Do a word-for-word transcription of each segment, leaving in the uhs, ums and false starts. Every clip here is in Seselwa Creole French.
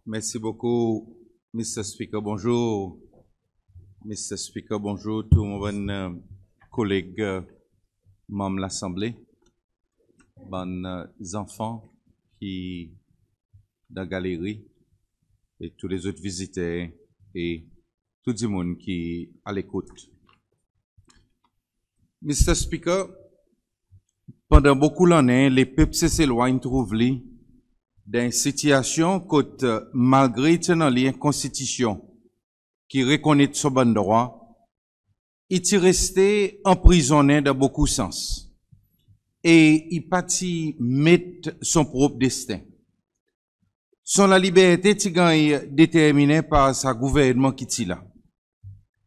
Mersi bokou Mr Speaker. Bonzour Mr Speaker, bonzour tou mon bann koleg Manm Lasanble, bann zanfan ki dan galeri e tou lezot viziter e tou dimoun ki a lekout. Mr Speaker, pandan bokou lannen Lepep Seselwa in trouv li dan en sityasyon kot malgre i ti annan li en Konstitisyon ki rekonnet son bann drwa, i ti reste anprizonnen dan bokou sans e i pa ti met son prop desten. Son laliberte ti ganny determinen par sa Gouvernman ki ti la.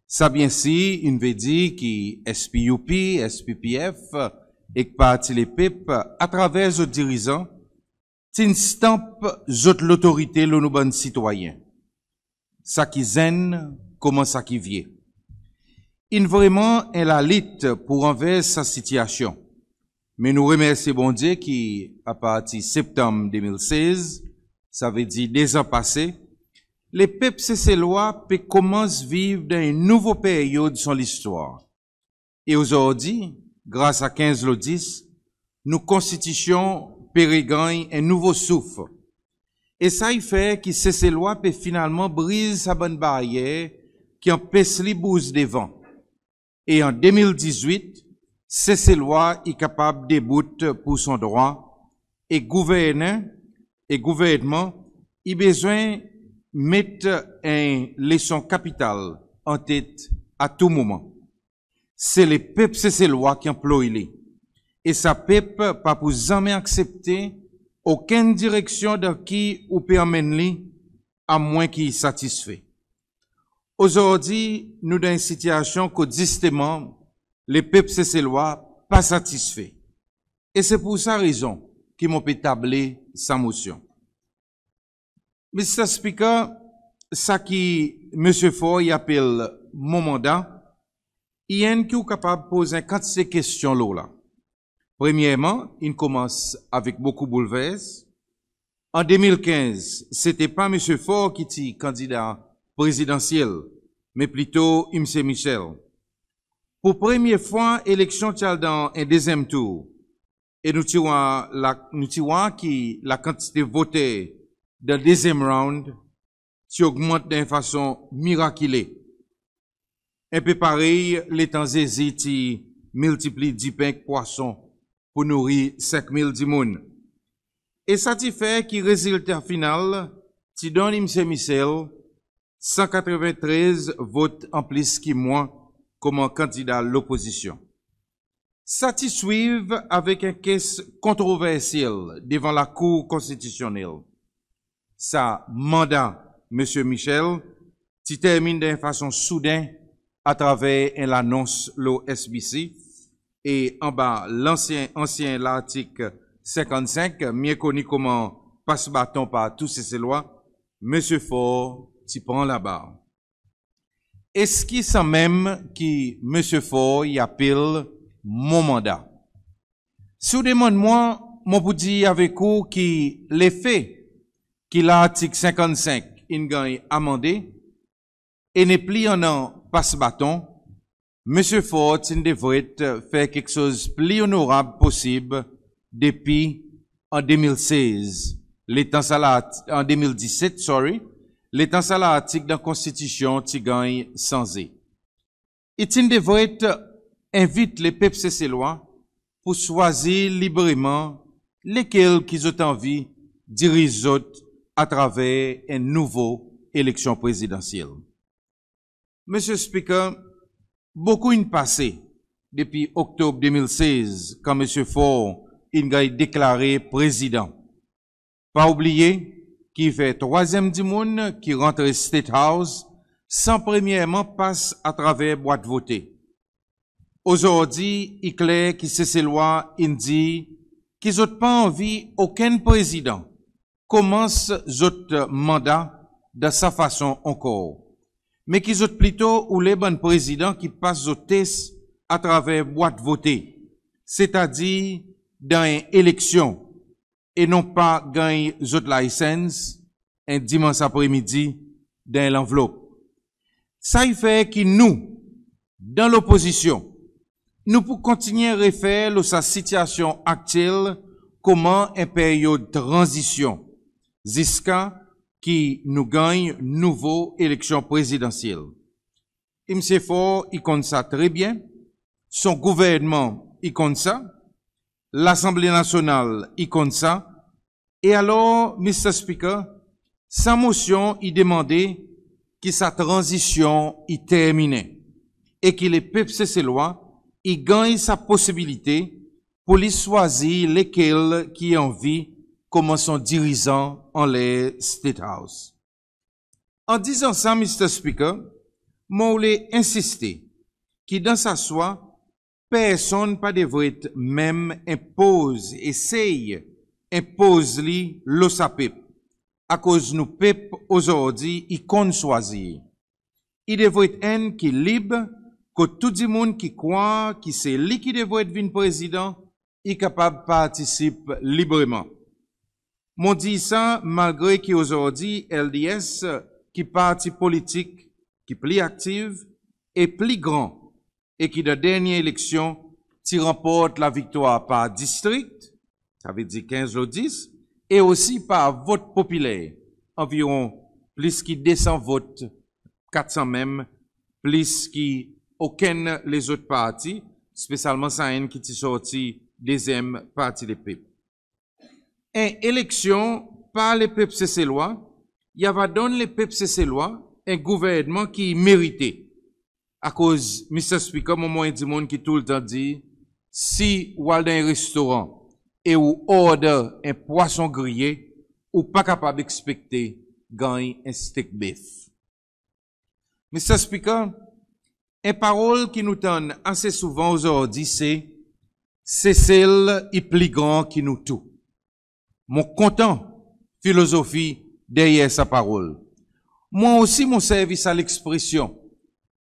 Sa byensir in vedir ki SPUP, SPPF ek Parti Lepep atraver zot dirizan ti'n stanp zot lotorite lo nou bann sitwayen, sa ki zenn konman sa ki vye. In vreman en lalit pour ranvers sa sityasyon, me nou remersye Bondye ki apartir Septanm de mil sez, savedir de zan pase, Lepep Seselwa pe konmans viv dan en nouvo peryod son listwar. E ozordi, gras a kenz lo dis, nou Konstitisyon pe reganny en nouvo souf. E sa i fer ki Seselwa pe finalman briz sa bann baryer ki anpes li bouz devan. E an de mil dizwit, Seselwa i kapab debout pour son drwa e Gouvernen, e Gouvernman i bezwen met en leson kapital antet a tou moman. Se Lepep Seselwa ki anploy li e sa pep pa pou zanmen aksepte okenn direksyon dan ki ou pe anmenn li, amwen ki i satisfe. Ozordi nou dan en sityasyon kot zisteman Lepep Seselwa pa satisfe. E se pour sa rezon ki mon pe table sa Mosyon. Mr Speaker, sa ki Msye Faure i apel mon manda, i enn ki ou kapab poz en kantite kestyon lo la. Premyerman, in konmans avek bokou boulvers. An de mil kenz, sete pa Msye Faure ki ti kandida prezidansyel, me plito Msye Michel. Pour premye fwa, eleksyon ti al dan en dezyenm tour e nou ti war la, nou ti war ki lakantite voter dan dezyenm round ti ogmant dan en fason mirakile. En pe parey letan Zezi ti miltipliy dipen ek pwason pour nouri senk mil dimoun. E sa ti fer ki rezilta final ti donn Msye Michel san katreven trez vot anplis ki mwan konman kandida lopozisyon. Sa ti swiv avek en kes kontroversyel devan Lakour Konstitisyonnel. Sa manda Msye Michel ti termin dan en fason souden atraver en lanons lo SBC e anba lansyen, ansyen lartik senkannsenk, mye koni konman pas baton par tou Seselwa, Msye Faure ti pran labar. Eski sanmenm ki Msye Faure i apel mon manda? Si ou demann mwan, mon pou dir avek ou ki lefe ki lartik senkannsenk in ganny amande e nepli annan pas baton, Msye Faure ti'n devret fer keksoz pli onorab posib depi an de mil sez, letan sa la, an de mil diset, sorry, letan sa lartik dan Konstitisyon ti ganny sanze. I ti'n devret envit lepep Seselwa pour swazir libreman lekel ki zot anvi diriz zot atraver en nouvo eleksyon prezidansyel. Msye Speaker, bokou in pase depi Oktob de mil sez, kan Msye Faure in ganny deklare prezidan. Pa oubliye ki i fer trwazyenm dimoun ki rantre State House san premyerman pas atraver bwat vote. Ozordi, i kler ki Seselwa in dir ki zot pa anvi okenn prezidan konmans zot manda dan sa fason ankor, me ki zot plito oule bann prezidan ki pas zot tes atraver bwat vote, setadir dan en eleksyon, e non pa ganny zot license en Dimans apre midi dan en lanvlop. Sa i fer ki nou, dan Lopozisyon, nou pou kontinyen refer lo sa sityasyon aktyel konman en peryod tranzisyon, ziska ki nou ganny nouvo eleksyon prezidansyel. Msye Faure i konn sa tre byen, son gouvernman i konn sa, Lasanble Nasyonal i konn sa, e alor, Mr Speaker, sa Mosyon i demande ki sa tranzisyon i terminen e ki lepep Seselwa i ganny sa posibilite pour li swazir lekel ki i anvi konman son dirizan anler State House. An dizan sa, Mr Speaker, mon oule ensiste ki dan sa swa, personn pa devret menm enpoz, esey enpoz li lo sa pep, akoz nou pep ozordi i konn swazir. I devret enn ki lib, kot tou dimoun ki krwar ki se li ki devret vin Prezidan, i kapab partisip libreman. Mon dir sa malgre ki ozordi LDS ki parti politik ki pli aktiv e pli gran, e ki dan dernyen eleksyon ti ranport laviktwar par distrik, savedir kenz lo dis, e osi par vot popiler, anviron plis ki de san vot, kat san menm, plis ki okenn lezot parti, spesyalman sa enn ki ti sorti dezyenm Parti Lepep. En eleksyon par lepep Seselwa, i ava donn lepep Seselwa en gouvernman ki i merite. Akoz, Mr Speaker, mwan mon en dimoun ki toultan dir, si ou al dan en restoran e ou order en pwason griye, ou pa kapab ekspekte ganny en stek bef. Mr Speaker, en parol ki nou tann ase souvan ozordi se, Sesel i pli gran ki nou tou. Mon kontan filozofi deryer sa parol. Mwan osi mon servi sa lekspresyon,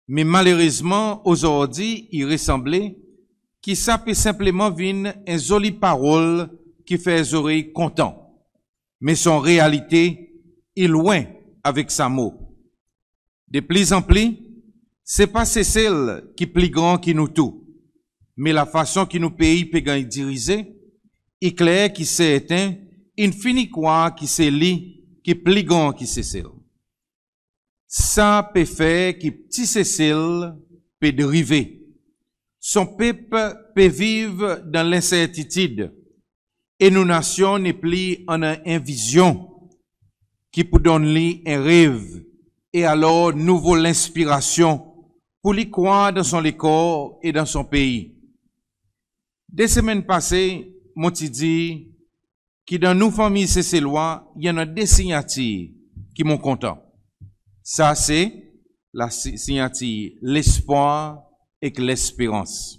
me malerezman ozordi i resanble ki sa pe senpleman vin en zoli parol ki fer zorey kontan, me son realite i lwen avek sa mo. De plizanpli, se pa Sesel ki pli gran ki nou tou, me lafason ki nou pei pe ganny dirize, i kler ki serten in fini krwar ki se li ki pli gran ki Sesel. Sa pe fer ki pti Sesel pe drive. Son pep pe viv dan lensertitid, e nou nasyon nepli annan en vizyon ki pou donn li en rev, e alor nouvo lenspirasyon pour li krwar dan son lekor e dan son pei. De semenn pase, mon ti dir ki dan nou fanmir Seselwa, i annan de sinyatir ki mon kontan. Sa se la si-, sinyatir lespwar ek lesperans.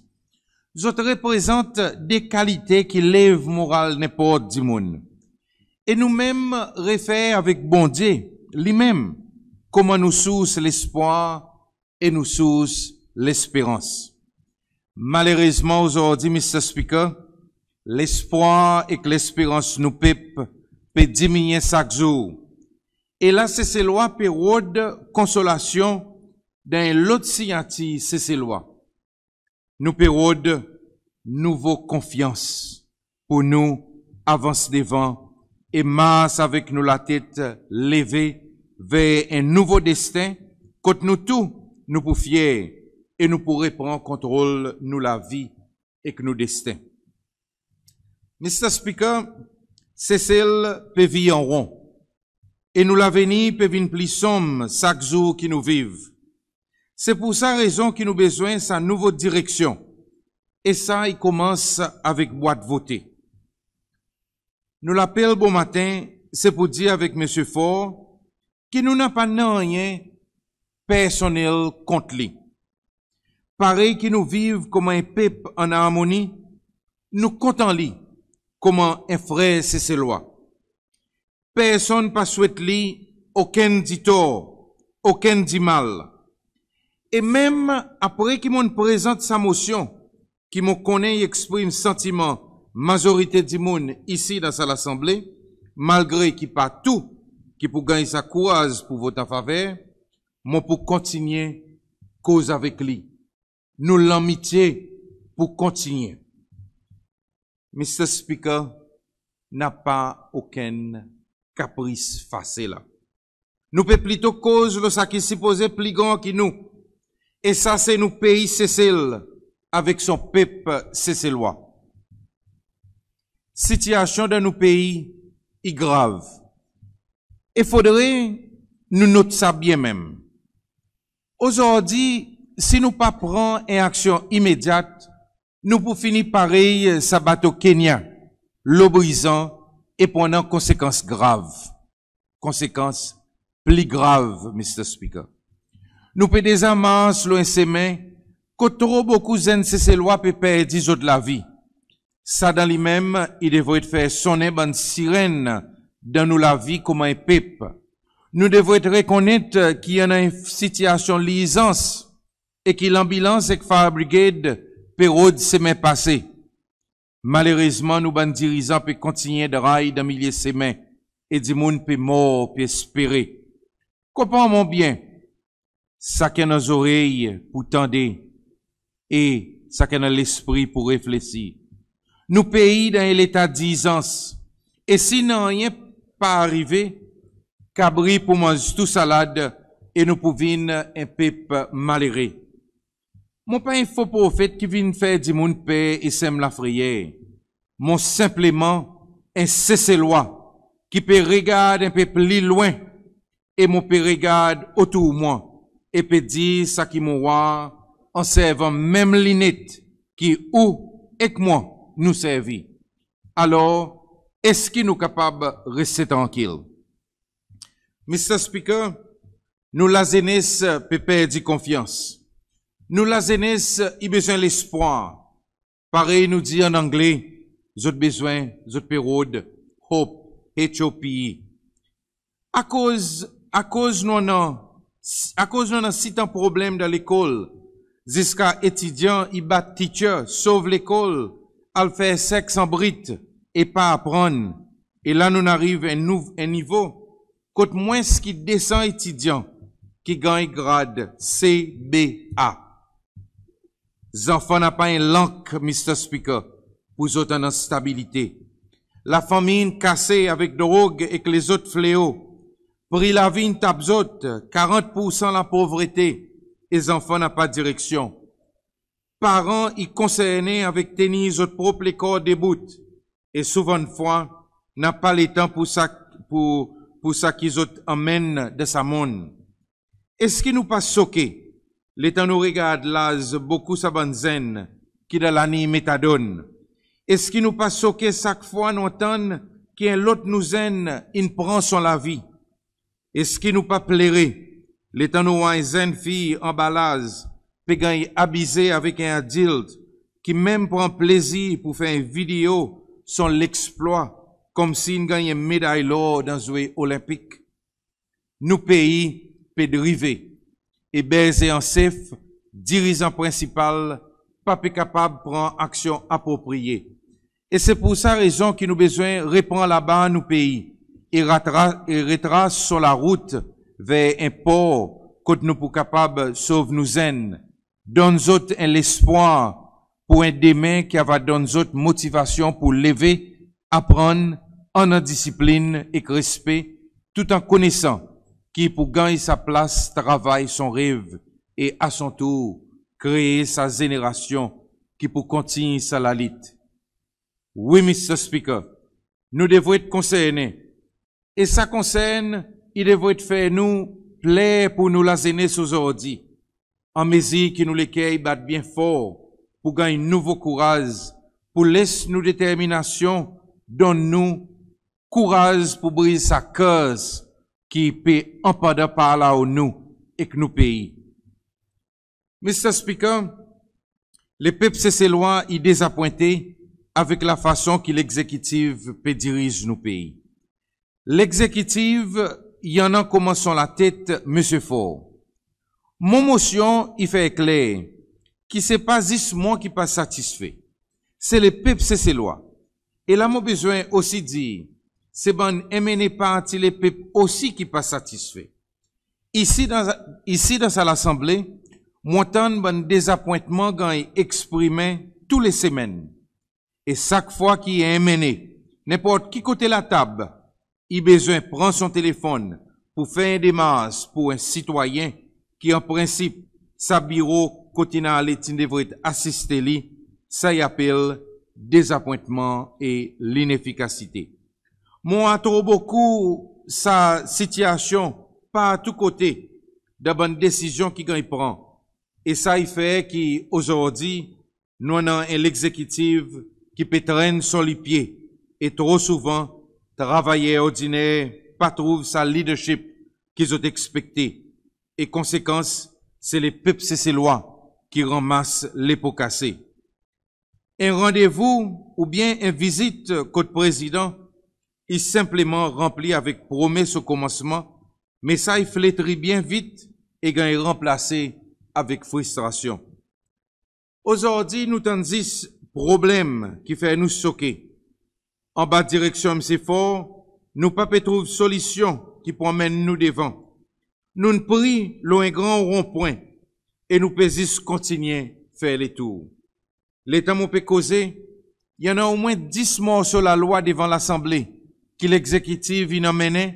Zot reprezant de kalite ki lev moral nenport dimoun. E nou menm refer avek Bondye li menm konman nou sours lespwar e nou sours lesperans. Malerezman ozordi, Mr Speaker, lespwar ek lesperans nou pep pe diminyen sak zour. E la Seselwa pe rod konsolasyon dan en lot sinyatir Seselwa. Nou pe rod nouvo konfyans pour nou avans devan e mars avek nou latet leve ver en nouvo desten kot nou tou nou pou fyer e nou pou repran kontrol nou lavi ek nou desten. Mr Speaker, Sesel pe vir an ron e nou lavenir pe vin pli sonm sak zour ki nou viv. Se pour sa rezon ki nou bezwen sa nouvo direksyon, e sa i konmans avek bwat vote. Nou lapel bomaten, se pour dir avek Msye Faure ki nou napa nanryen personnel kont li. Parey ki nou viv konman en pep an armoni, nou kontan li konman en frer Seselwa. Personn pa swet li okenn ditor, okenn dimal. E menm apre ki mon'n prezant sa mosyon, ki mon konnen i eksprim santiman mazorite dimoun isi dan sa Lasanble, malgre ki pa tou ki pou ganny sa kouraz pou vot an faver, mon pou kontinyen koz avek li. Nou lanmitye pou kontinyen. Mr Speaker, napa okenn kapris fase la. Nou pe plito koz lo sa ki sipoze pli gran ki nou, e sa se nou pei Sesel avek son pep Seselwa. Sitiasyon dan nou pei i grav. E fodre nou not sa byen menm. Ozordi, si nou pa pran en aksyon imedyat, nou pou fini parey sa bato Kenya, lo brizan, e pou annan konsekans grav. Konsekans pli grav, Mr Speaker. Nou pe deza mars lo en semen kot tro bokou zenn Seselwa pe perdi zot lavi. Sa dan li menm i devret fer sonnen bann sirenn dan nou lavi konman en pep. Nou devret rekonnet ki i annan en sitiasyon lirzans e ki lanbilans ek fire brigade pe rod semen pase. Malerezman, nou bann dirizan pe kontinyen dray dan milye semen e dimoun pe mor pe espere. Konpran mwan byen, sa ki annan zorey pou tande e sa ki annan lespri pou reflesir. Nou pei dan en leta dirzans e si nanryen pa arive, kabri pou manz tou salad e nou pou vin en pep malere. Mon pa en fo profet ki vin fer dimoun per e senm lafreyer. Mon senpleman en Seselwa ki pe regard en pe pli lwen e mon pe regard otour mwan e pe dir sa ki mon war an servan menm linet ki ou ek mwan nou servi. Alor, eski nou kapab reste trankil? Mr Speaker, nou lazenes pe perdi konfyans. Nou lazenes i bezwen lespwar. Parey nou dir an Angle, zot bezwen, zot pe rod hope, H O P E. Akoz, akoz nou annan, akoz nou annan sitan problenm dan lekol, ziska etidyan i bat teacher, sov lekol, al fer seks an brit e pa aprann. E la nou'n ariv en nou, en nivo kot mwens ki de san etidyan ki ganny grad C, B, A. Zanfan napa en lank, Mr Speaker, pou zot annan stabilite. Lafanmir in kase avek drog ek lezot fleo. Pri lavi in tap zot, karant poursan lapovrete e zanfan napa direksyon. Paran i konsernen avek tenir zot prop lekor debout e souvandfwa napa letan pou sa, pou, pou sa ki zot anmenn dan sa monn. Eski nou pa soke letan nou regard laz bokou sa bann zenn ki dan laliny metadon? Eski nou pa soke sak fwa nou antann ki en lot nou zenn in pran son lavi? Eski nou pa plere letan nou war en zenn fiy anba laz pe ganny abize avek en adilt ki menm pran plezir pou fer en video son leksplwa, konmsi in ganny en meday lor dan zwe Olenpik? Nou pei pe drive e Berze an sef, dirizan prensipal, pa pe kapab pran aksyon apropriye. E se pour sa rezon ki nou bezwen repran labar nou pei e ratra, e retras son larout ver en por kot nou pou kapab sov nou zenn, donn zot en lespwar pour en demen ki ava donn zot motivasyon pour leve, aprann, annan disiplin ek respe, tou an konesan ki i pou ganny sa plas travay son rev e a son tour kree sa zenerasyon ki pou kontinyen sa lalit. Wi, Mr Speaker, nou devret konsernen. E sa konsern i devret fer nou pler pour nou lazenes ozordi, an mezir ki nou leker i bat byen for pour ganny nouvo kouraz, pour les nou determinasyon donn nou kouraz pour briz sa curse ki pe anpandan par lao nou ek nou pei. Mr Speaker, lepep Seselwa i dezapwente avek lafason ki Legzekitiv pe diriz nou pei. Legzekitiv i annan konman son latet Msye Faure. Mon mosyon i fer kler ki se pa zis mwan ki pa satisfe, se lepep Seselwa. E la mon bezwen osi dir se bann MNA Parti Lepep osi ki pa satisfe. Isi dan, isi dan sa Lasanble, mon tann bann dezapwentman ganny eksprimen tou le semenn. E sak fwa ki en MNA, nenport ki kote latab, i bezwen pran son telefonn pour fer en demars pour en sitwayen ki an prensip sa biro kot in ale ti'n devret asiste li, sa i apel dezapwentman e linefikasite. Mon war tro bokou sa sityasyon partou kote dan bann desizyon ki ganny pran. E sa i fer ki ozordi nou annan en Legzekitif ki pe trenn son lipye e tro souvan travayer ordiner pa trouv sa leadership ki zot ekspekte. E konsekans, se lepep Seselwa ki ranmas lepo kase. En randevou oubyen en vizit kot Prezidan i senpleman ranpli avek promes o komansman, me sa i fletri byen vit e ganny ranplase avek fristrasyon. Ozordi nou tann zis problenm ki fer nou soke. Anba direksyon Msye Faure, nou pa pe trouv solisyon ki pou anmenn nou devan. Nou'n pri lo en gran ronpwen e nou pe zis kontinyen fer letour. Letan mon pe koze, i annan omwen dis morso Lalwa devan Lasanble ki Legzekitif in anmennen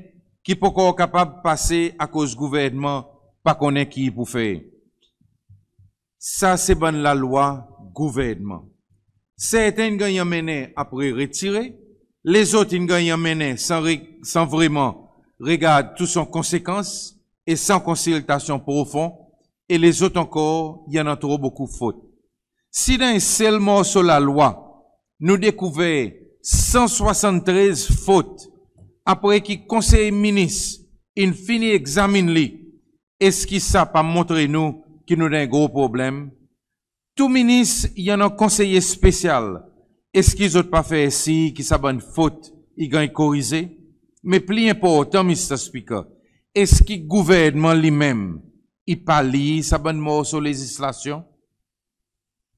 ki pa ankor kapab pase akoz gouvernman pa konnen ki i pou fer. Sa se bann Lalwa gouvernman. Serten in ganny anmennen apre retire, lezot in ganny anmennen san re-, san vreman regard tou son konsekans e san konsiltasyon profon, e lezot ankor i annan tro bokou fot. Si dan en sel morso Lalwa nou dekouver san swasanntrez fot, apre ki Konsey Minis in fini egzamin li, eski sa pa montre nou ki nou dan en gro problenm? Tou Minis i annan konseye spesyal, eski zot pa fer sir ki sa bann fot i ganny korize? Me pli enportan, Mr Speaker, eski gouvernman li menm i pa lir sa bann morso lezislasyon?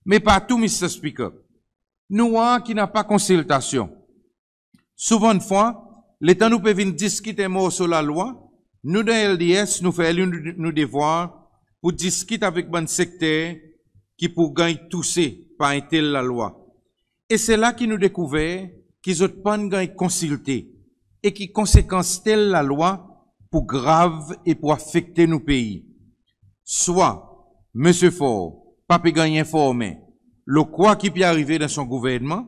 Me partou, Mr Speaker, nou war ki napa konsiltasyon. Souvandfwa, letan nou pe vin diskit en morso Lalwa, nou dan LDS nou fer li nou, nou devwar pour diskit avek bann sekter ki pou ganny touse par en tel Lalwa. E se la ki nou dekouver ki zot pa'n ganny konsilte e ki konsekans tel Lalwa pou grav e pou afekte nou pei. Swa Msye Faure pa pe ganny enformen lo kwa ki pe arive dan son gouvernman,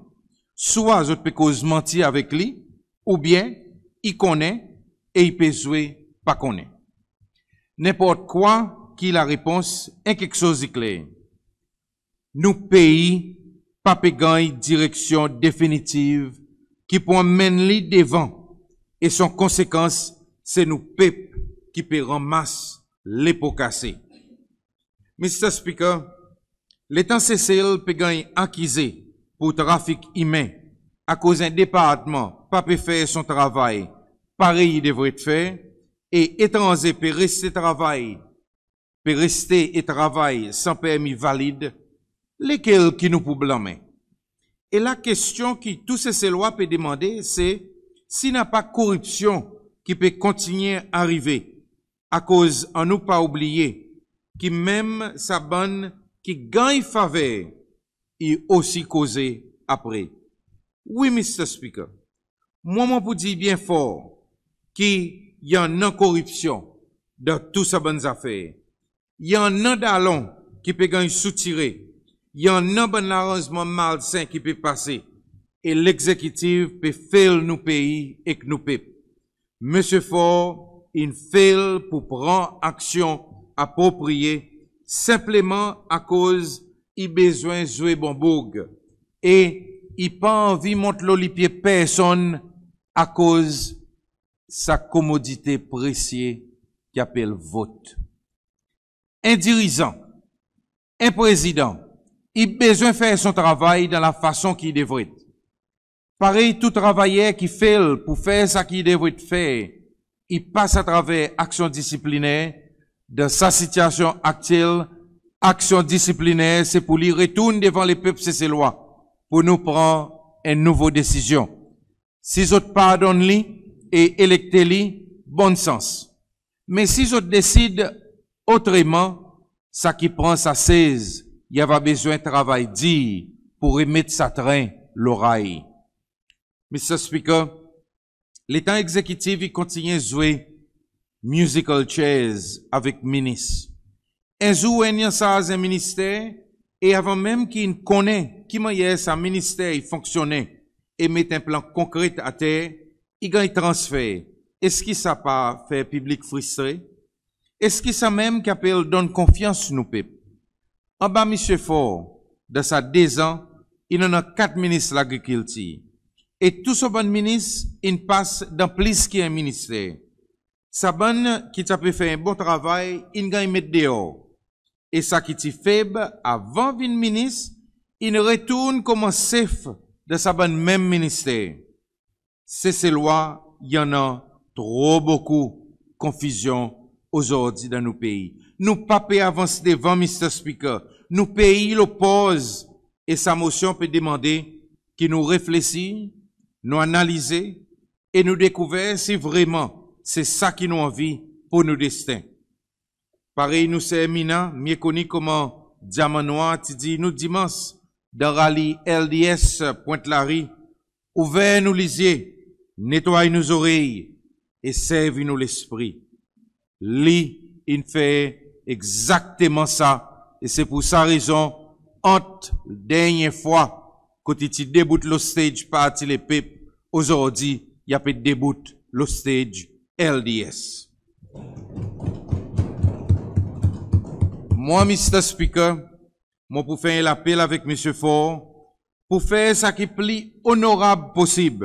swa zot pe koz manti avek li, oubyen i konnen e i pe zwe pa konnen. Nenport kwa ki larepons, en keksoz i kler. Nou pei pa pe ganny direksyon definitiv ki pou anmenn li devan, e son konsekans se nou pep ki pe ranmas lepo kase. Mr Speaker, letan Sesel pe ganny akize pour trafik imen akoz en departman pa pe fer son travay parey i devret fer, e etranze pe reste travay, pe reste e travay san permi valid, lekel ki nou pou blanmen? E lakestyon ki tou Seselwa pe demande se si napa koripsyon ki pe kontinyen arive, akoz annou pa oubliye ki menm sa bann ki ganny faver i osi koze apre. Wi, Mr Speaker, mwan mon pou dir byen for ki i annan koripsyon dan tou sa bann zafer. I annan dalon ki pe ganny soutire, i annan bann laranzman malsen ki pe pase, e Legzekitif pe fail nou pei ek nou pep. Msye Faure in fail pour pran aksyon apropriye senpleman akoz i bezwen zwe bon boug, e i pa anvi mont lo lipye personn akoz sa komodite presye ki apel vot. En dirizan, en Prezidan, i bezwen fer son travay dan lafason ki i devret. Parey tou travayer ki fail pour fer sa ki i devret fer, i pas atraver aksyon disipliner, dan sa sitiasyon aktyel, aksyon disipliner se pour li retourn devan lepep Seselwa pour nou pran en nouvo desizyon. Si zot pardonn li e elekte li, bonn sans. Me si zot desid otreman, sa ki pran sa sez i ava bezwen travay dir pour remet sa tren lo ray. Mr Speaker, letan Egzekitiv i kontinyen zwe musical chairs avek Minis, en zour enn i ansarz en Minister e avan menm ki in konnen ki mannyer sa Minister i fonksyonnen e met en plan konkret ater, i ganny transfer. Eski sa pa fer piblik fristre? Eski sa menm ki apel donn konfyans nou pep? Anba Msye Faure, dan sa dezan, in annan kat Minis Lagrikiltir. E tou son bann Minis in pas dan plis ki en Minister. Sa bann ki ti a pe fer en bon travay in ganny met deor. E sa ki ti feb avan vin Minis in retourn konman sef dan sa bann menm Minister. Seselwa, i annan tro bokou konfizyon ozordi dan nou pei. Nou pa pe avans devan, Mr Speaker. Nou pei lo poz e sa Mosyon pe demande ki nou reflesir, nou analize e nou dekouver si vreman se sa ki nou anvi pour nou desten. Parey nou ser Mina, mye koni konman Dyaman Nwar, ti dir nou Dimans dan rali LDS Pointe Larue, ouver nou lizye, netway nou zorey e servi nou lespri. Li in fer egzakteman sa e se pour sa rezon ant dernyen fwa kot i ti debout lo stage Parti Lepep, ozordi i a pe debout lo stage LDS. Mwan, Mr Speaker, mon pou fer en lapel avek Msye Faure pour fer sa ki pli onorab posib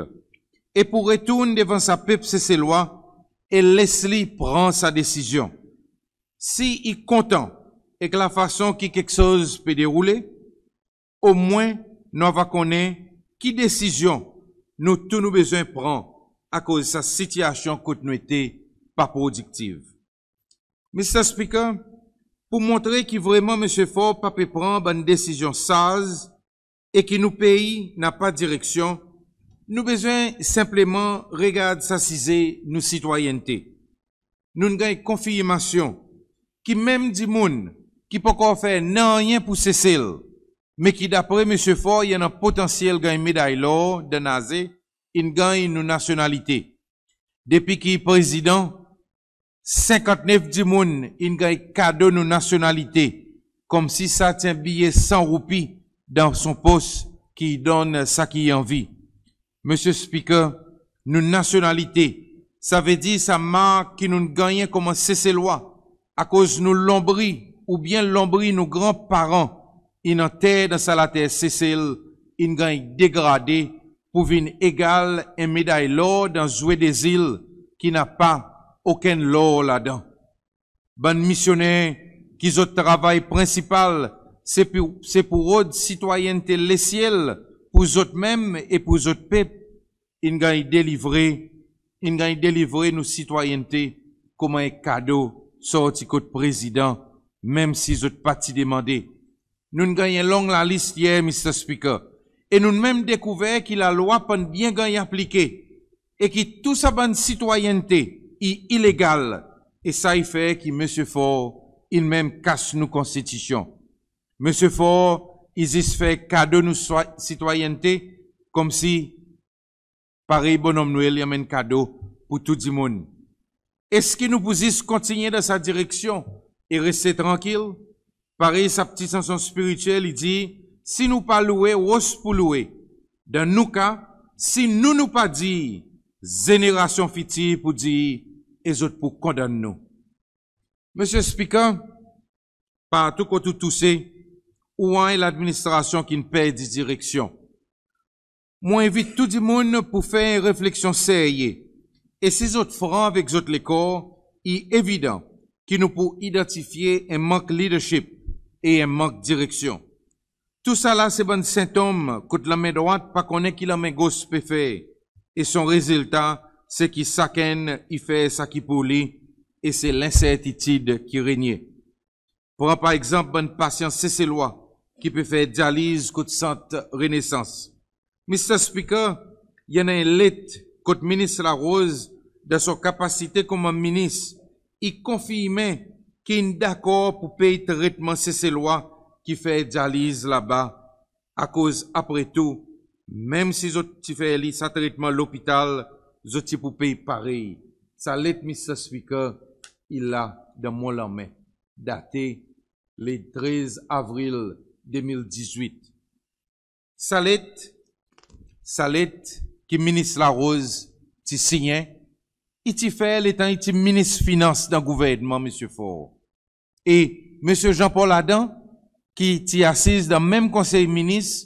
e pour retourn devan sa pep Seselwa e les li pran sa desizyon. Si i kontan ek lafason ki keksoz pe deroule, omwen nou ava konnen ki desizyon nou tou nou bezwen pran, akoz sa sitiasyon kot nou ete pa prodiktiv. Mr Speaker, pour montre ki vreman Msye Faure pa pe pran bann desizyon saz e ki nou pei napa direksyon, nou bezwen senpleman regard sa size nou sitwayennte. Nou'n ganny konfirmasyon ki menm dimoun ki pa ankor fer nanryen pour Sesel, me ki dapre Msye Faure i annan potansyel ganny meday lor dan naze, in ganny nou nasyonalite. Depi ki i Prezidan, senkantnef dimoun in ganny kado nou nasyonalite, konmsi sa ti en biye san roupi dan son pos ki i donn sa ki i anvi. Mr Speaker, nou nasyonalite, savedir sa mark ki nou'n gannyen konman Seselwa, akoz nou lonbri oubyen lonbri nou granparan in anter dan sa later Sesel, in ganny degrade pour vin egal en meday lor dan Zwe de Zil ki napa okenn lor ladan. Bann misyoner ki zot travay prensipal se pou, se pour rod sitwayennte lesyel pour zot menm e pour zot pep, in ganny delivre, in ganny delivre nou sitwayennte konman en kado sorti kot Prezidan, menm si zot pa ti demande. Nou'n ganny en long lalis yer, Mr Speaker, e nou'n menm dekouver ki lalwa pa'n byen ganny aplike e ki tou sa bann sitwayennte i ilegal, e sa i fer ki Msye Faure in menm kas nou Konstitisyon. Msye Faure i zis fer kado nou swa, sitwayennte, konmsi parey Bonnonm Nwel i anmenn kado pour tou dimoun. Eski nou pou zis kontinyen dan sa direksyon e reste trankil? Parey sa pti sanson spirityel i dir, si nou pa loue, ros pou loue. Dan nou ka, si nou, nou pa dir, zenerasyon fitir pou dir e zot pou kondann nou. Mr Speaker, partou kot ou touse, ou war en ladministrasyon ki'n perdi direksyon. Mon envit tou dimoun pour fer en refleksyon serye, e si zot fran avek zot lekor, i evidan ki nou pou idantifye en mank leadership e en mank direksyon. Tousala se bann sentonm kot lanmen drwat pa konnen ki lanmen gos pe fer, e son rezilta se ki sakenn i fer sa ki pour li, e se lensertitid ki renye. Pran par egzanp bann pasyan Seselwa ki pe fer dyaliz kot Sant Renesans. Mr Speaker, i annan en let kot Minis Larose, dan son kapasite konman Minis, i konfirmen ki in dakor pour pey tretman Seselwa ki fer dyaliz laba, akoz apre tou, menm si zot ti fer li sa tretman lopital, zot ti pour pey parey. Sa let, Mr Speaker, i la dan mon lanmen, date le trez Avril de mil dizwit. Sa let, sa let ki Minis Larose ti sinyen, i ti fer letan i ti Minis Finans dan gouvernman Msye Faure. E Msye Jean Paul Adam, ki ti asiz dan menm Konsey Minis,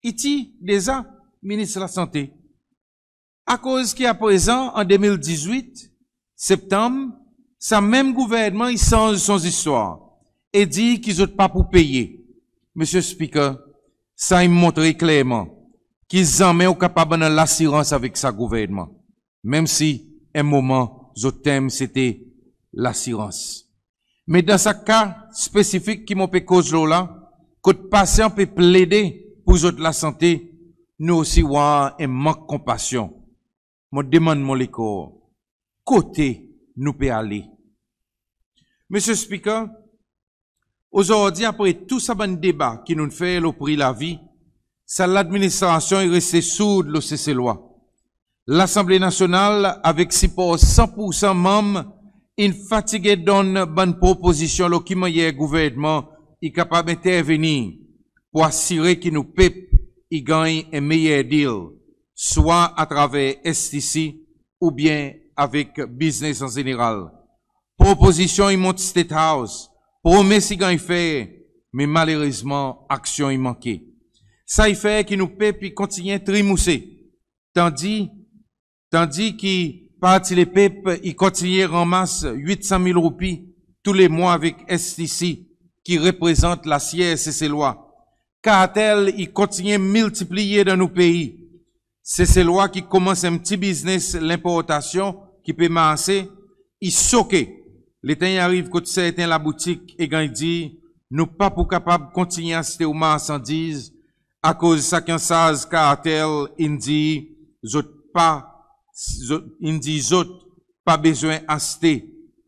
i ti deza Minis Lasante. Akoz ki aprezan, an de mil dizwit, Septanm, sa menm gouvernman i sanz son zistwar e dir ki zot pa pour peye? Mr Speaker, sa i montre klerman ki zanmen ou kapab annan lasirans avek sa gouvernman, menm si en moman zot tenm sete lasirans. Me dan sa ka spesifik ki mon pe koz lo la, kot pasyan pe plede pour zot lasante, nou osi war en mank konpasyon. Mon demann mon lekor, kote nou pe ale? Mr Speaker, ozordi apre tou sa bann deba ki nou'n fer lo pri lavi, sa ladministrasyon i reste sourd lo Seselwa. Lasanble Nasyonal, avek sipor san poursan manm, in fatige donn bann propozisyon lo ki mannyer gouvernman i kapab entervenir pour asire ki nou pep i ganny en meyer deal, swa atraver STC oubyen avek biznes an zeneral. Propozisyon i mont State House, promes i ganny fer, me malerezman aksyon i manke. Sa i fer ki nou pep i kontinyen trimouse, tandi, tandi ki Parti Lepep i kontinyen ranmas wit san mil roupi tou le mwan avek STC ki reprezant lasyer Seselwa. Kartel i kontinyen miltipliye dan nou pei. Seselwa ki konmans en pti biznes lenportasyon ki pe marse, i soke letan i ariv kot serten laboutik e ganny dir, nou pa pour kapab kontinyen aste ou marsandiz, akoz sa ki ansarz kartel in dir zot pa, zot, in dir zot pa bezwen aste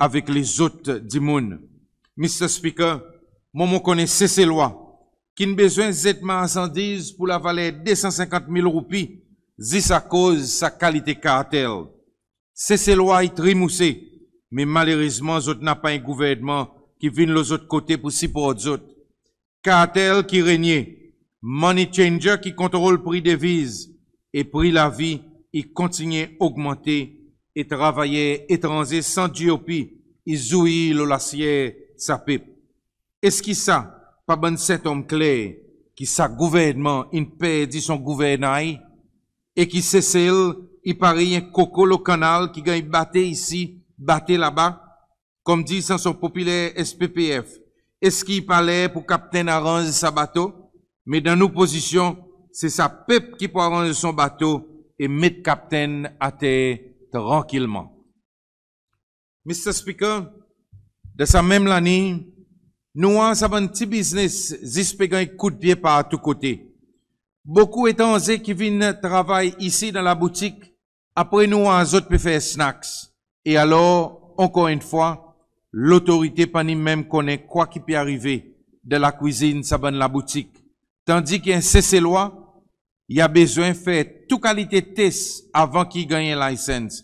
avek lezot dimoun. Mr Speaker, mwan mon konnen Seselwa ki'n bezwen zet marsandiz pour lavaler de san senkant mil roupi zis akoz sa kalite kartel. Seselwa i trimouse, me malerezman zot napa en gouvernman ki vin lo zot kote pour siport zot. Kartel ki renye, money changer ki kontrol pri deviz, e pri lavi i kontinyen ogmante, e travayer etranze san GOP i zwir lo lasyer sa pep. Eski sa pa bann sentonm kler ki sa gouvernman in perdi son gouvernay, e ki Sesel i parey en koko lo kannal ki ganny bate isi, bate laba? Konmdir sanson popiler SPPF, eski i pa ler pour kaptenn aranz sa bato? Me dan nou pozisyon, se sa pep ki pour aranz son bato e met kaptenn ater trankilman. Mr Speaker, dan sa menm laliny, nou war sa bann pti biznes zis pe ganny koudpye partou kote. Bokou etranze ki vin travay isi dan laboutik, apre nou war zot pe fer snacks. E alor, ankor enn fwa, lotorite pa ni menm konnen kwa ki pe arive dan lakwizin sa bann laboutik. Tandi ki en Seselwa i a bezwen fer tou kalite tes avan ki i ganny en license.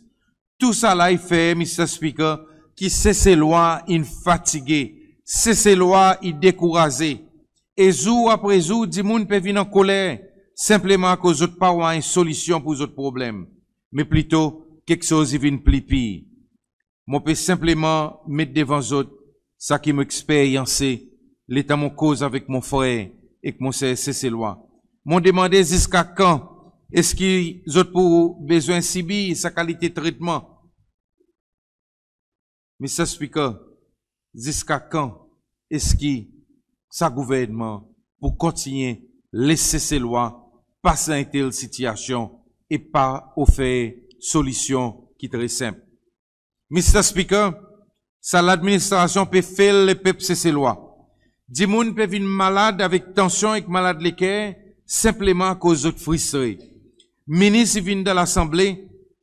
Tousala i fer, Mr Speaker, ki Seselwa in fatige, Seselwa i dekouraze. E zour apre zour, dimoun pe vin ankoler, senpleman akoz zot pa war en solisyon pour zot problenm, me plito keksoz i vin pli pir. Mon pe senpleman met devan zot sa ki mon eksperyanse letan mon koz avek mon frer ek mon ser Seselwa. Mon demande ziska kan eski zot pour bezwen sibir sa kalite tretman? Mr Speaker, ziska kan eski sa gouvernman pour kontinyen les Seselwa pas dan en tel sitiyasyon e pa ofer solisyon ki tre senp? Mr Speaker, sa ladministrasyon pe fail lepep Seselwa. Dimoun pe vin malad avek tansyon ek malad leker senpleman akoz zot fristre. Minis i vin dan Lasanble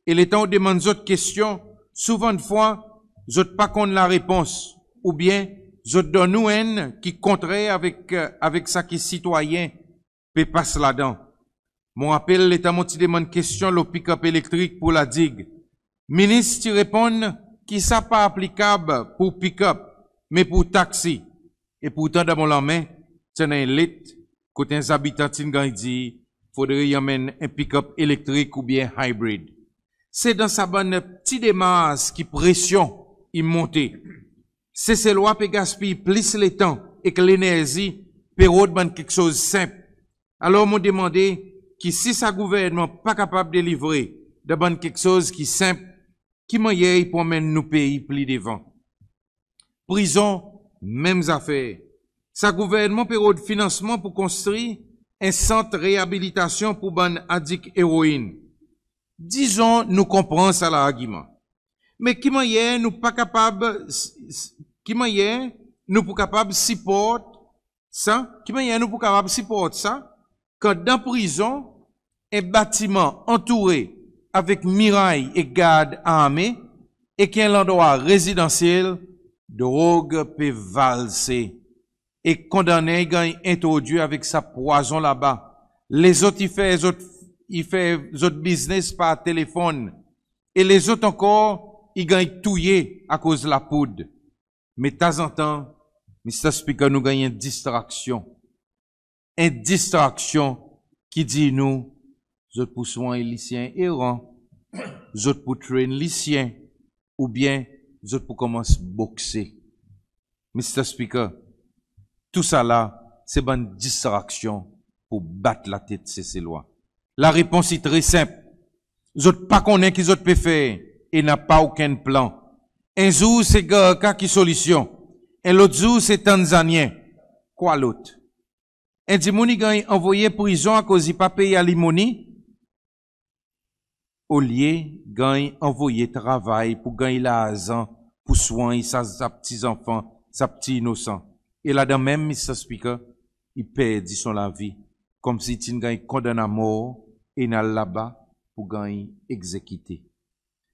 e letan ou demann zot kestyon, souvandfwa zot pa konn larepons oubyen zot donn ou enn ki kontrer avek, avek sa ki sitwayen pe pas ladan. Mon rapel letan mon ti demann kestyon lo pick-up elektrik pour La Digue, Minis ti reponn ki sa pa aplikab pour pick-up, me pour taxi. E pourtan dan mon lanmen ti annan en let kot en zabitan ti'n ganny dir fodre i anmenn en pick-up elektrik oubyen hybrid. Se dan sa bann pti demars ki presyon i monte. Seselwa pe gaspiy plis letan ek lenerzi pe rod bann keksoz senp. Alor mon demande ki si sa gouvernman pa kapab delivre dan bann keksoz ki senp, ki mannyer i pou anmenn nou pei pli devan? Prizon, menm zafer. Sa gouvernman pe rod finansman pour konstri en sant reabilitasyon pour bann adik eroin. Dizon nou konpran sa largiman. Me ki mannyer nou pa kapab, s- s- ki mannyer nou pou kapab siport sa, ki mannyer nou pou kapab siport sa, kan dan prizon, en batiman antoure avek miray e gard arme, e ki en landrwa rezidansyel, drog pe valse, e kondannen i ganny entrodwir avek sa pwazon laba. Lezot i fer zot, i fer zot biznes par telefonn, e lezot ankor i ganny touye akoz lapoud. Me tanzantan, Mister Speaker, nou ganny en distraksyon. En distraksyon ki dir nou, zot pou swanny lisyen eran, zot pou train lisyen, oubyen zot pou konmans bokse. Mister Speaker, tousala se bann distraksyon pour bat latet Seselwa. Larepons i tre senp. Zot pa konnen ki zot pe fer e napa okenn plan. En zour se Gurkha ki solisyon, en lot zour se Tanzanyen. Kwa lot? En dimoun i ganny anvoye prizon akoz i pa pey alimoni, olye ganny anvoye travay pour ganny larzan pour swanny sa, sa pti zanfan, sa pti inosan. E ladan menm, Mister Speaker, i perdi son lavi, konmsi ti'n ganny kondann amor e in al laba pour ganny egzekite.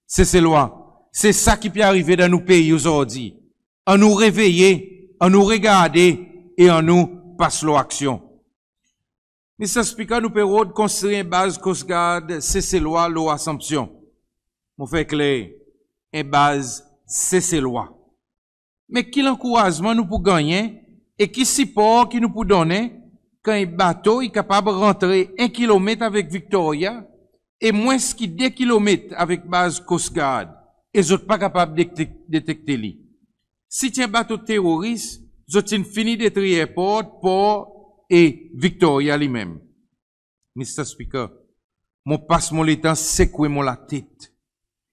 Seselwa, se sa ki pe arive dan nou pei ozordi. Annou reveye, annou regarde e annou pas lo aksyon. Mister Speaker, nou pe rod konstri en baz Coast Guard Seselwa lo Assomption. Mon fer kler, en baz Seselwa. Me ki lankourazman nou pou gannyen e ki sipor ki nou pou donnen kan en bato i kapab rantre en kilomet avek Victoria e mwens ki de kilomet avek baz Coast Guard e zot pa kapab detek- detekte li? Si ti en bato teroris, zot ti'n fini detri erport, por e Victoria li menm. Mister Speaker, mon pas mon letan sekwe mon latet.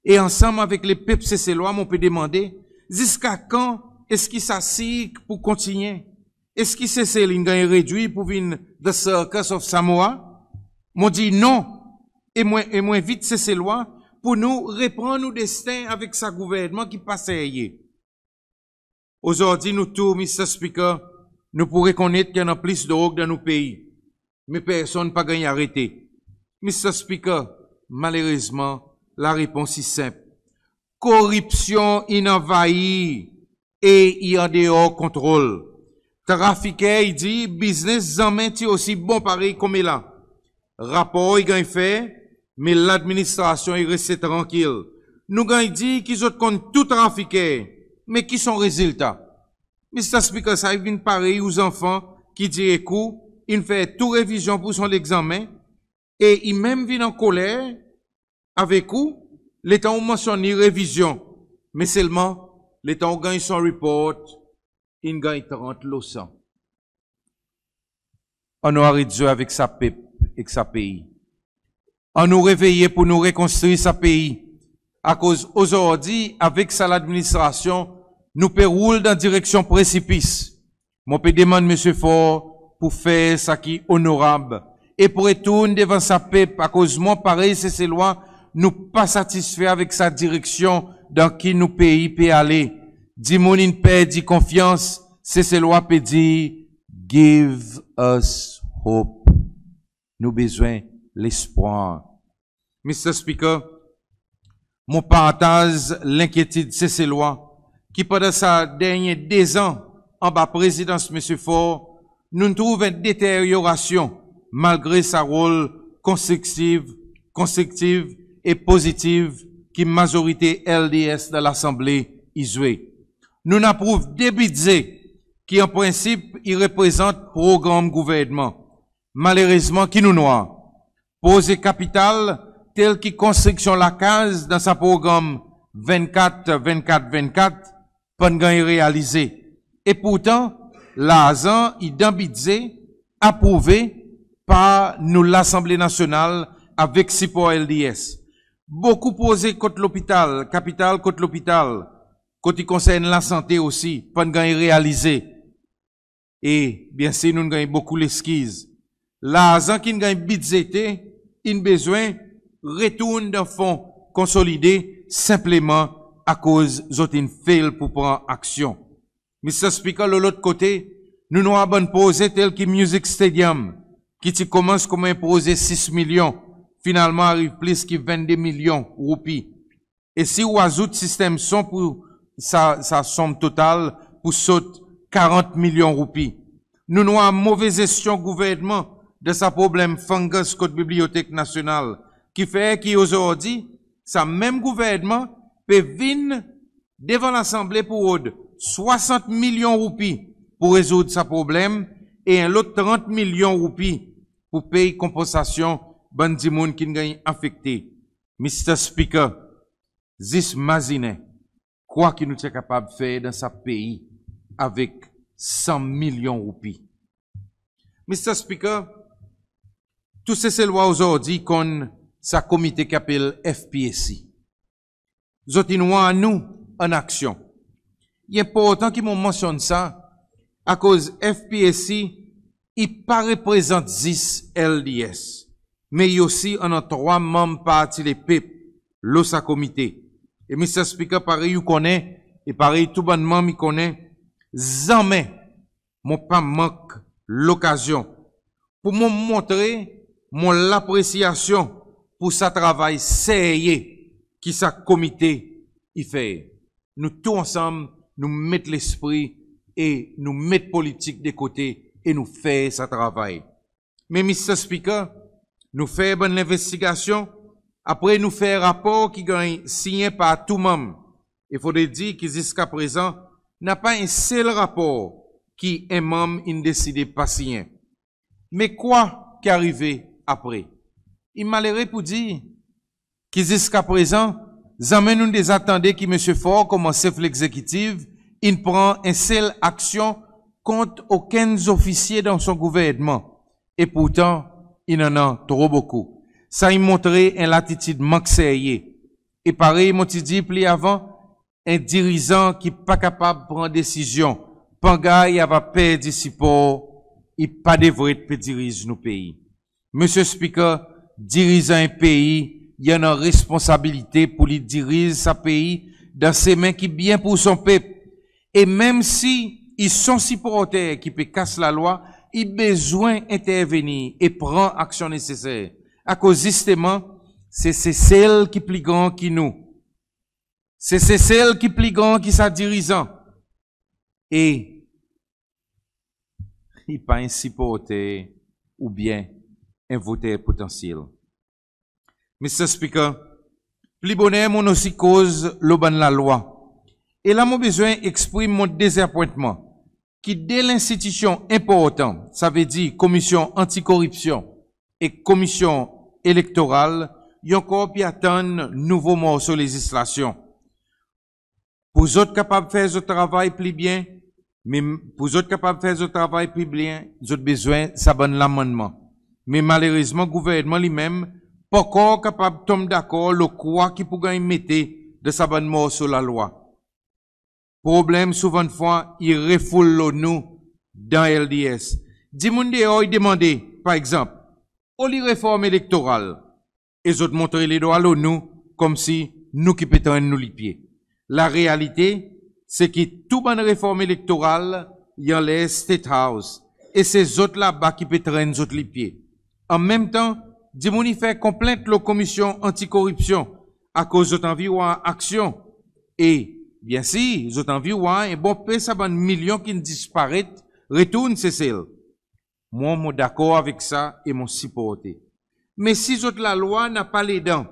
E ansanm avek lepep Seselwa, mon pe demande, ziska kan eski sa sirk pou kontinyen? Eski Sesel in ganny redwir pour vin the Circus of Samoa? Mon dir non, e mon, e mon envit Seselwa pour nou repran nou desten avek sa gouvernman ki pa serye. Ozordi nou tou, Mister Speaker, nou pou rekonnet ki i annan plis drog dan nou pei, me personn pa ganny arete. Mister Speaker, malerezman, larepons i senp. Koripsyon in anvayir e i an deor kontrol. Trafiker i dir biznes zanmen ti osi bon parey konmela. Rapor i ganny fer, me ladministrasyon i reste trankil. Nou ganny dir ki zot konn tou trafiker, me ki son rezilta? Mister Speaker, sa i vin parey ou zanfan ki dir ek ou in fer tou revizyon pour son legzanmen, e i menm vin ankoler avek ou letan ou mansyonn li revizyon, me selman letan ou ganny son report, in ganny trant lo san. Annou aret zwe avek sa pep ek sa pei. Annou reveye pour nou rekonstri sa pei, akoz ozordi avek sa ladministrasyon nou pe roul dan direksyon presipis. Mon pe demann Msye Faure pour fer sa ki onorab e pour retourn devan sa pep, akoz mwan parey Seselwa, nou pa satisfe avek sa direksyon dan ki nou pei pe ale. Dimoun in perdi konfyans, Seselwa pe dir, "Give us hope." Nou bezwen lespwar. Mr Speaker, mon partaz lenkyetid Seselwa ki pandan sa dernyen dezan anba Prezidans Msye Faure, nou'n trouv en deteryorasyon malgre sa rol konstriktiv, konstriktiv e pozitiv ki mazorite LDS dan Lasanble i zwe. Nou'n aprouv de Bidze ki an prensip i reprezant progranm Gouvernman. Malerezman ki nou'n war, proze kapital tel ki konstriksyon lakaz dan sa progranm vennkat vennkat vennkat pa'n ganny realize. E pourtan larzan i dan Bidze aprouve par nou Lasanble Nasyonal avek sipor LDS. Bokou proze kot lopital, kapital kot lopital, kot i konsern lasante osi, pa'n ganny realize. E byensir nou'n ganny bokou leskiz. Larzan ki'n ganny bidzete in bezwen retourn dan Fon Konsolide senpleman akoz zot in fail pour pran aksyon. Mr Speaker, lo lot kote, nou'n war bann proze tel ki Music Stadium ki ti konmans konman en proze sis milyon, finalman ariv plis ki vennde milyon roupi. E si ou azout sistenm son pour sa, sa sonm total pour sot karant milyon roupi. Nou'n war move zestyon Gouvernman dan sa problenm fungus kot Bibliyotek Nasyonal ki fer ki ozordi sa menm Gouvernman pe vin devan Lasanble pour rod swasant milyon roupi pour rezourd sa problenm e en lot trant milyon roupi pour pey konpansasyon bann dimoun ki'n ganny afekte. Mr Speaker, zis mazinen kwa ki nou ti a kapab fer dan sa pei avek san milyon roupi. Mr Speaker, tou Seselwa ozordi i konn sa komite ki apel FPAC. Zot in war nou an aksyon. I enportan ki mon mansyonn sa akoz FPAC i pa reprezant zis LDS, me i osi annan trwa manm Parti Lepep lo sa komite. E Mr Speaker, parey ou konnen e parey tou bann manm i konnen, zanmen mon pa mank lokazyon pour mon montre mon lapresyasyon pour sa travay serye ki sa komite i fer. Nou tou ansanm nou met lespri e nou met politik de kote e nou fer sa travay. Me Mr Speaker, nou fer bann lenvestigasyon, apre nou fer rapor ki ganny sinyen par tou manm. E fodre dir ki ziska prezan napa en sel rapor ki en manm in deside pa sinyen. Me kwa ki arive apre? I malere pour dir ki ziska prezan zanmen nou'n deza tande ki Msye Faure konman Sef Legzekitiv in pran en sel aksyon kont okenn zofisye dan son Gouvernman. E pourtan in annan tro bokou. Sa i montre en latitid mank serye. E parey mon ti dir pli avan, en dirizan ki pa kapab pran desizyon pangar i ava perdi sipor, i pa devret pe diriz nou pei. Mr Speaker, dirizan en pei i annan responsabilite pour li diriz sa pei dan semen ki byen pour son pep. E menm si i son siporter ki pe kas lalwa, i bezwen entervenir e pran aksyon neseser. Akoz zisteman se Sesel ki pli gran ki nou. Se Sesel ki pli gran ki sa dirizan. E i pa en siporter oubyen en voter potansyel. Mr Speaker, pli boner mon'n osi koz lo bann lalwa. E la mon bezwen eksprim mon dezapwentman ki de lenstitisyon enportan, savedir Komisyon Anti-Koripsyon e Komisyon Elektoral, i ankor pe atann nouvo morso lezislasyon. Pour zot kapab fer zot travay pli byen, me pour zot kapab fer zot travay pli byen, zot bezwen sa bann lamannman. Me malerezman Gouvernman li menm pa ankor kapab tonm dakor lo kwa ki pour ganny mete dan sa bann morso lalwa. Problenm souvandfwa i refoul lo nou dan LDS. Dimoun deor i demande, par egzanp, oli reform elektoral? E zot montre ledwa lo nou konmsi nou ki pe trenn nou lipye. Larealite se ki tou bann reform elektoral i anler State House e se zot laba ki pe trenn zot lipye. Anmenmtan dimoun i fer konplent lo Komisyon Anti-Koripsyon akoz zot anvi war aksyon. E byensir zot anvi war en bon pe sa bann milyon ki'n disparet retourn Sesel. Mwan mon dakor avek sa e mon siporte. Me si zot Lalwa napa ledan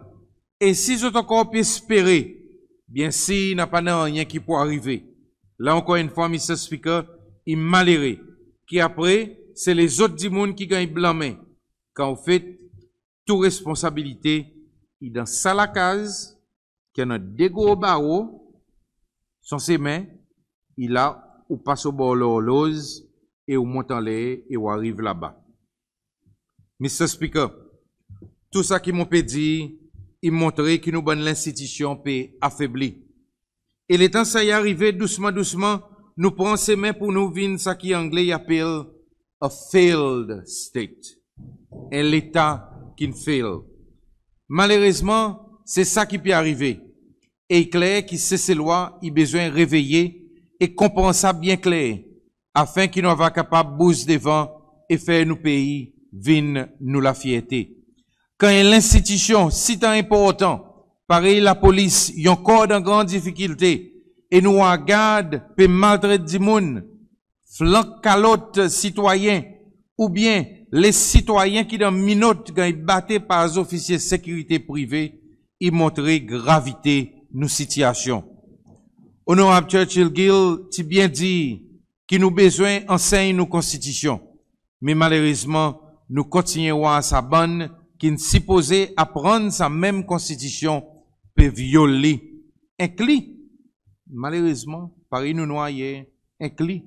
e si zot ankor pe espere, byensir napa nanryen ki pou arive. La ankor enn fwa Mr Speaker, i malere ki apre se lezot dimoun ki ganny blanmen, kan ofet tou responsabilite i dan sa lakaz ki annan de gro baro, son semen i la ou pas obor lorloz e ou mont anler e ou ariv laba. Mr Speaker, tou sa ki mon pe dir i montre ki nou bann lenstitisyon pe afebli. E letan sa i arive, dousman dousman nou pran semen pour nou vin sa ki Angle i apel a failed state. En Leta ki'n fail. Malerezman se sa ki pe arive. E i kler ki Seselwa i bezwen reveye e konpran sa byen kler, afen ki nou ava kapab bouz devan e fer nou pei vin nou lafyerte. Kan en lenstitisyon sitan enportan parey Lapolis i ankor dan gran difikilte e nou war gard pe maltret dimoun, flank kalot sitwayen oubyen les sitwayen ki dan minot ganny bate par zofisye sekirite prive, i montre gravite nou sityasyon. Onorab Churchill Gill ti byen dir ki nou bezwen ansenny nou Konstitisyon. Me malerezman nou kontinyen war sa bann ki'n sipoze aprann sa menm Konstitisyon pe vyol li, enkli, malerezman, parey nou'n war yer, enkli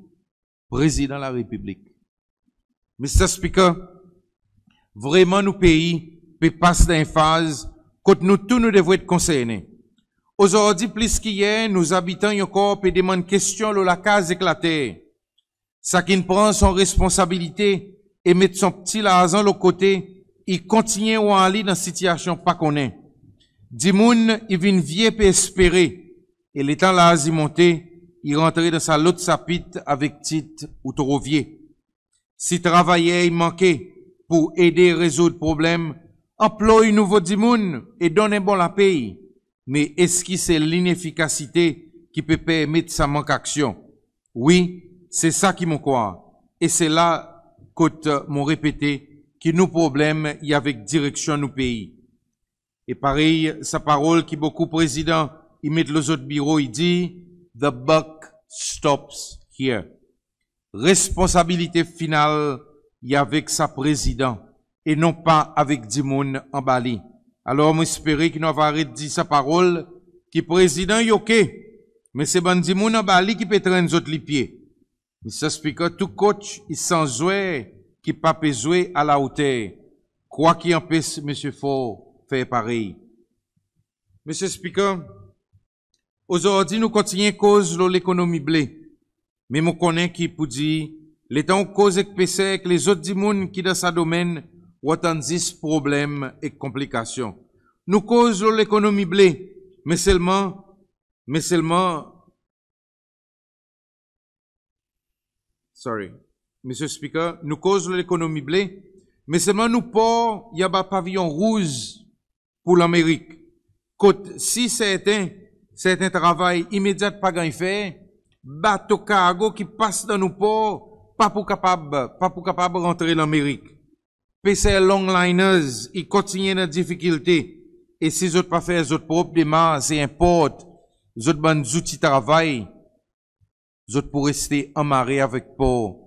Prezidan Larepiblik. Mr Speaker, vreman nou pei pe pas dan en faz kot nou tou nou devret konsernen. Ozordi plis ki yer nou zabitan i ankor pe demann kestyon lo lakaz ek later. Sa ki'n pran son responsabilite e met son pti larzan lo kote i kontinyen war li dan sityasyon pa konnen. Dimoun i vin vye pe espere e letan laz i monte i rantre dan sa lot sapit avek tit ou tro vye. Si travayer i manke pour ede rezourd problenm, anploy nouvo dimoun e donn en bon lapey. Me eski se linefikasite ki pe permet sa mank aksyon? Wi, se sa ki mon krwar. E se la kot mon repete ki nou problenm i avek direksyon nou pei. E parey sa parol ki bokou Prezidan i met lo zot biro i dir, the buck stops here. Responsabilite final i avek sa Prezidan e non pa avek dimoun anba li. Alor mon espere ki nou ava aret dir sa parol ki Prezidan i ok, me se bann dimoun anba li ki pe trenn zot lipye. Mr Speaker, tou coach i sanz zwer ki pa pe zwe alaoter. Kwa ki anpes Msye Faure fer parey? Mr Speaker, ozordi nou kontinyen koz lo lekonomi ble. Me mon konnen ki poudir letan ou koz ek peser ek lezot dimoun ki dan sa domenn, ou antann zis problenm ek konplikasyon. Nou koz lo lekonomi ble, me selman, me selman, sorry, Mr Speaker, nou koz lo lekonomi ble, me selman nou por i anba paviyon rouz pour Lanmerik. Kot si serten, serten travay imedyat pa ganny fer, bato kargo ki pas dan nou por pa pou kapab, pa pou kapab rantre Lanmerik. Peser longliners i kontinyen dan difikilte e si zot pa fer zot prop demars e enport zot bann zouti travay, zot pou reste anmare avek por,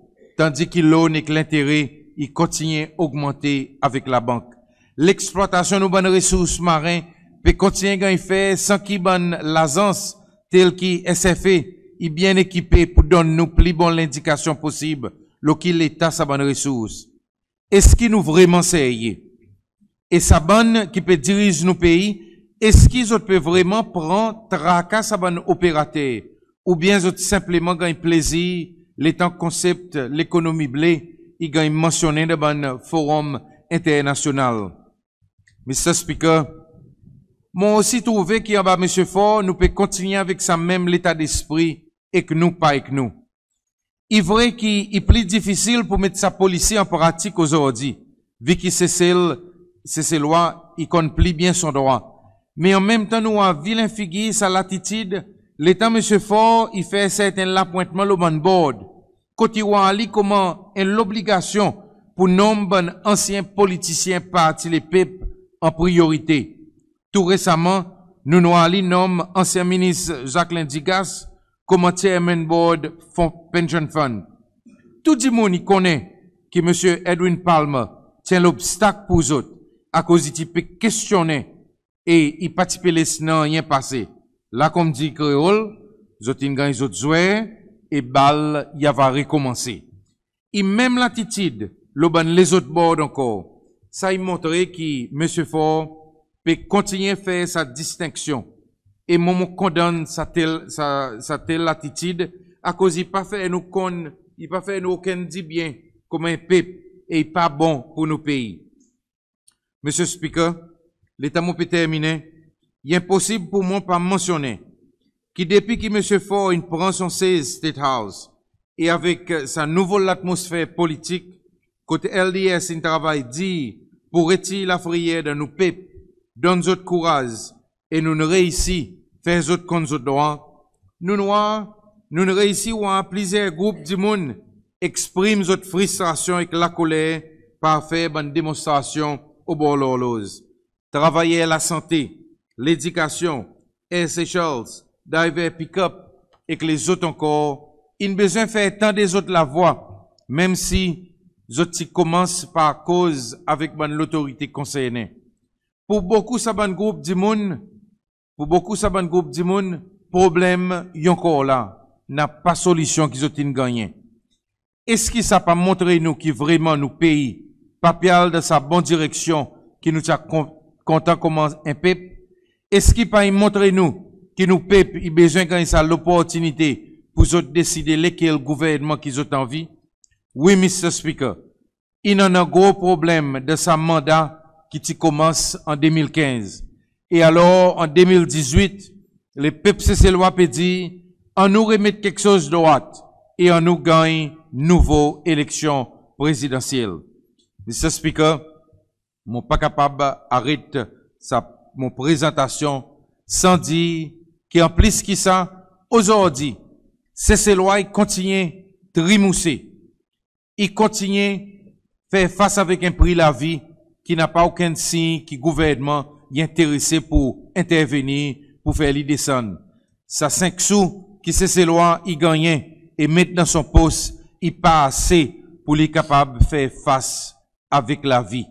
tandis ki loan ek lentere i kontinyen ogmante avek labank. Leksplwatasyon nou bann resours maren pe kontinyen ganny fer san ki bann lazans tel ki SFA i byen ekipe pour donn nou pli bon lendikasyon posib lo ki leta sa bann resours. Eski nou vreman serye? E sa bann ki pe diriz nou pei, eski zot pe vreman pran traka sa bann operater, oubyen zot senpleman ganny plezir letan konsep lekonomi ble i ganny mansyonnen dan bann forom enternasyonal? Mr Speaker, mon osi trouve ki anba Msye Faure nou pe kontinyen avek sa menm leta despri ek nou pa ek nou. I vre ki i pli difisil pour met sa polisi an pratik ozordi, vi ki Sesel Seselwa i konn pli byen son drwa. Me an menm tan nou war vilen figir sa latitid letan Msye Faure i fer serten lapwentman lo bann board, kot i war li koman en lobligasyon pour nonm bann ansyen politisyen Parti Lepep an priyorite. Tou resaman, nou'n war li nonm ansyen Minis Jacquelin Dugasse koman Chairman Board Fon Pension Fund. Tou dimoun i konnen ki Msye Edwin Palmer ti en lobstak pour zot, akoz i ti pe kestyonnen e i pa ti pe les nanryen pase. La konmdir Kreol, zot in ganny zot zwer e bal i ava rekonmanse. I menm latitid lo bann lezot board ankor. Sa i montre ki Msye Faure pe kontinyen fer sa distenksyon. E mwan mon kondann sa tel, sa, sa tel latitid, akoz i pa fer nou konn, i pa fer nou okenn dibyen koman en pep e i pa bon pour nou pei. Msye Speaker, letan mon pe terminen, i enposib pour mwan pa mansyonnen ki depi ki Msye Faure in pran son sez State House e avek sa nouvo latmosfer politik kot LDS in travay dir pour retir lafreyer dan nou pep, donn zot kouraz e nou'n reisi fer zot konn zot drwa, nou'n war, nou'n reisi war plizyer group dimoun eksprim zot fristrasyon ek lakoler par fer bann demonstrasyon obor lorloz. Travayer lasante, ledikasyon, Air Seychelles, driver pickup ek lezot ankor in bezwen fer tande zot lavwa, menm si zot ti konmans par koz avek bann lotorite konsernen. Pour bokou sa bann group dimoun, pour bokou sa bann group dimoun, problenm i ankor la, napa solisyon ki zot in gannyen. Eski sa pa montre nou ki vreman nou pei pa pe al dan sa bon direksyon ki nou ti a kon-, kontan koman en pep? Eski pa i montre nou ki nou pep i bezwen ganny sa loportinite pour zot deside lekel gouvernman ki zot anvi? Wi, Mr Speaker, in annan gro problenm dan sa manda ki ti konmans an de mil kenz. E alor an de mil dizwit, lepep Seselwa pe dir, annou remet keksoz drwat e annou ganny nouvo eleksyon prezidansyel. Mr Speaker, mon pa kapab aret sa mon prezantasyon san dir ki an plis ki sa, ozordi Seselwa i kontinyen trimouse, i kontinyen fer fas avek en pri lavi ki napa okenn siny ki gouvernman i enterese pour entervenir pour fer li desann. Sa senk sou ki Seselwa i gannyen e met dan son pos i pa ase pour li kapab fer fas avek lavi.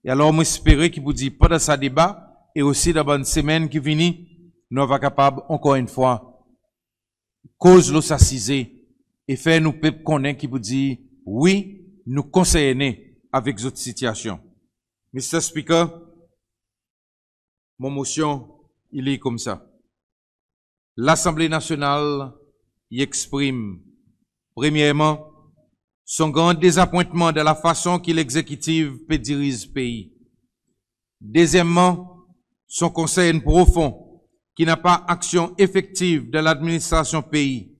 E alor mon espere ki pour dir pandan sa deba e osi dan bann semenn ki vini, nou ava kapab ankor enn fwa koz lo sa size e fer nou pep konnen ki pour dir, wi, nou konsernen avek zot sitiasyon. Mr Speaker, mon Mosyon i lir koumsa. Lasanble Nasyonal i eksprim, premyerman, son gran dezapwentman dan lafason ki Legzekitiv pe diriz pei. Dezyenmman, son konsern profon ki napa aksyon efektiv dan ladministrasyon pei.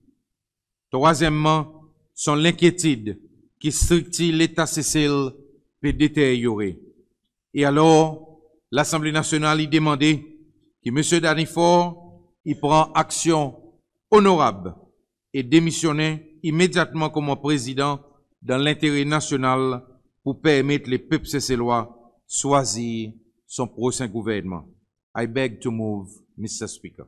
Trwazyenmman, son lenkyetid ki striktir Leta Sesel pe deteryore. E alor, Lasanble Nasyonal i demande ki Msye Danny Faure i pran aksyon onorab e demisyonnen imedyatman koman Prezidan dan lentere nasyonal pour permet lepep Seselwa swazir son prosen gouvernman. I beg to move, Mr Speaker.